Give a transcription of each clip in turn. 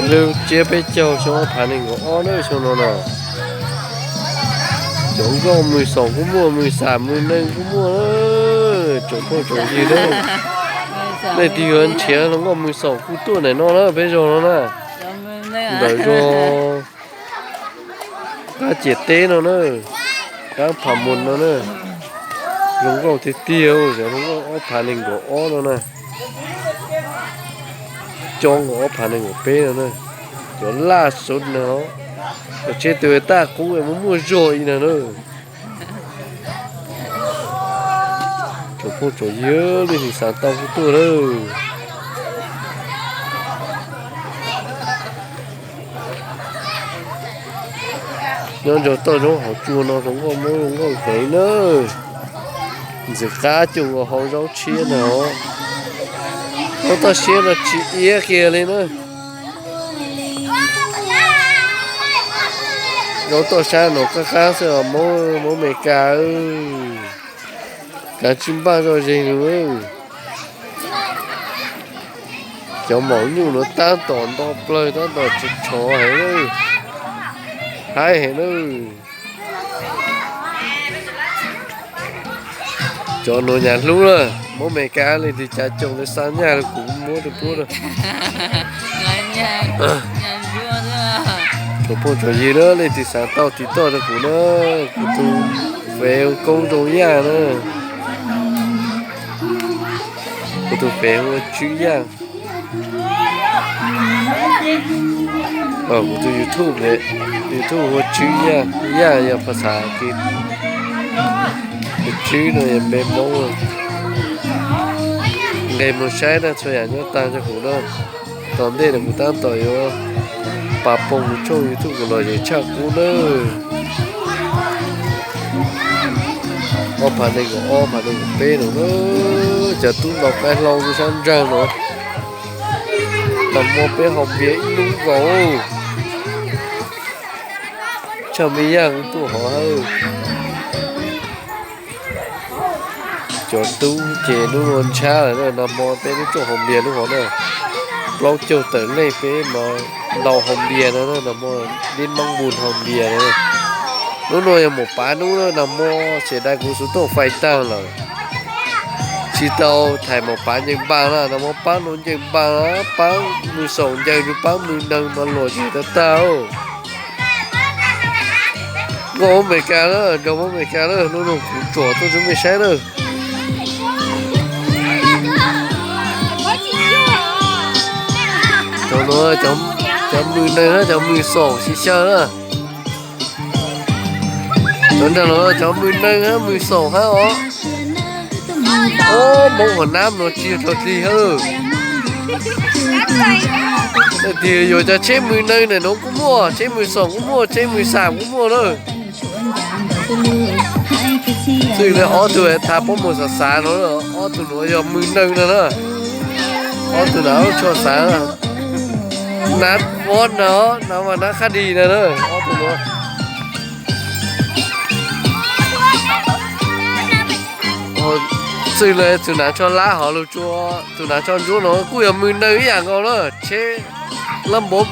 Lub tsiab peb caug xyoo ob phav nees nkaum ob na, xyoo no no. Cov nkauj mws xaum kuj muaj, mws xam mws neeg kuj muaj, tsoom phooj tsoom ywg na. Leej twg yuav nrhiav hluas nkauj mws xaum kuj tuaj ntawm no na, peb zos no na. Ntawm zos qab ciam teb no na, qab Phav Mus no na. Zoo nkauj tiag tiag, cov hluas nkauj ob phav nees nkaum ob no na. Cov nkaus ob phav nees nkaum peb no na. Cov laj xov no, cov tsheb tus taj qub muaj muaj zog ib no na. Tsoom phooj tsoom ywg, leej twg xav tau kuj tuaj lawm. Nyob rau toj roob hauv tsua no hluas nkauj muaj nkauj heev na. Ntxim qab cuag nkaus hauv zaub tshiab na. Zaub toj siab no tsis iab kiag li na. Zaub toj sab no qab qab xwb os, Hmoob Meskas, kav tsij npaj zoj zeeg. Cov maum nyuj no tab tom nto plawg tab tom tshov heev, haib heev na. Cov no nyam hlub na, Hmoob Meskas leej twg cav coom ntawd xa nyaj rau kuv muab rau puab na. Tsoom phooj tsoom ywg na, leej twg xav tau tiv toj rau kuv na, kuv tus fev Koob Zoo Yaj na. Kuv tus fev hu ua Tswb Yaj. Kuv tus YouTube, YouTube hu ua Tswb Yaj, Yaj yog phas xas Kiv, tus Tswb no yog npe Hmoob. Nqes mus saib na, txhua yam nyob tag rau kuv na. Tom ntej no kuv tab tom yuav pas poog kuv tshooj YouTube kuv los zem tshaj qub nawb. Ob phav nees nkaum ob, ob phav nees nkaum peb no na, cov tub ntoo qaib hlau rau sab ntseeg no. Nag hmo peb haus npias ib hnub nkaus, tshaj me yaj kuv tuaj hov hawb. Cov tub ces hnub no ntshab lawm na, nag hmo peb lub rooj haus npias lub hov na, plaub caug tawm leej peb mas ntaus haus npias no, nag hmo dib noob npus haus npias no. Hnub no yog mus pav hnub na, nag hmo xyem dai kuv xuv toj fais tag lawm, tsis tau thaiv mus pav ncaws npas na, nag hmo paab no ncaws npas, paab mws xaum ncaws rau paab mws neeg mas luam zem tag tag. Nkauj Meskas na, nraug Meskas na, hnub no kuv tsom tuaj rau mej saib na. Cov no, cov mws neeg hab cov mws xaum xyaw xyaw na. Cov nraag no cov mws neeg hab mws xaum hab os. Ob, Moob Huam Nab no tsis yog dlaug dlig hab. Tias yuav cov tsheb mws neeg ntawm no kuj muaj, tsheb mws xaum kuj muaj, tsheb mws xam kuj muaj na. Txwj li ob tug thav pob mus xav xav no, ob tug nuav yog mws neeg no na. Ob tug nav lub tsho xav, nav pob no, nav mas nav qhab dig no na, ob tug nuav. Txwj li tug nav tsho lab hov lug tsua, tug nav tsho ntsuab no kuj yog mws neeg ib yam nkaus na, tsheb lab npov,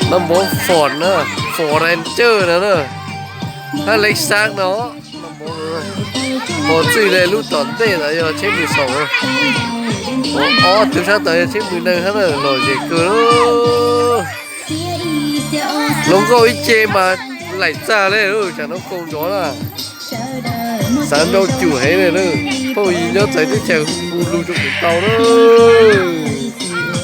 lab npov Ford na, Ford Ranger no na, hab Lexus no. Ho txwj li lub tom ntej ntawd yog tsheb mws xaum, ob tug sab tod yog tsheb mws neeg hab na, lom zem kawg. Hluas nkauj ib ce mas laim txag le, tsam no koom nrov na. Xav nrau cum heev le na. Phooj ywg nyob txawv teb chaws hu lug rau kuv tau na.